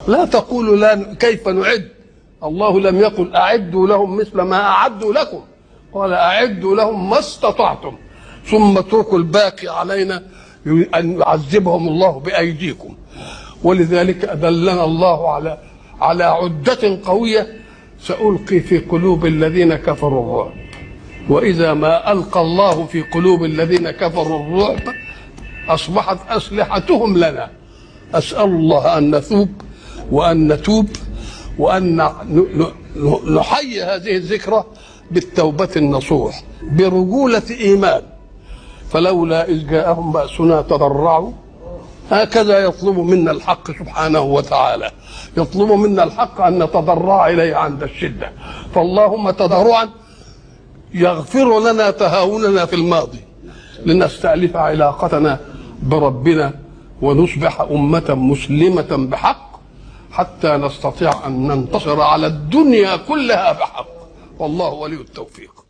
لا تقولوا لا كيف نعد. الله لم يقل أعدوا لهم مثل ما أعدوا لكم، قال أعدوا لهم ما استطعتم، ثم اتركوا الباقي علينا أن يعذبهم الله بأيديكم. ولذلك أدلنا الله على عدة قوية سألقي في قلوب الذين كفروا الرعب. وإذا ما ألقى الله في قلوب الذين كفروا الرعب أصبحت أسلحتهم لنا. أسأل الله أن نثوب وأن نتوب وأن نحيي هذه الذكرى بالتوبة النصوح برجولة إيمان. فلولا إذ جاءهم بأسنا تضرعوا. هكذا يطلب منا الحق سبحانه وتعالى، يطلب منا الحق أن نتضرع إليه عند الشدة. فاللهم تضرعا يغفر لنا تهاوننا في الماضي لنستألف علاقتنا بربنا ونصبح أمة مسلمة بحق حتى نستطيع أن ننتصر على الدنيا كلها بحق. والله ولي التوفيق.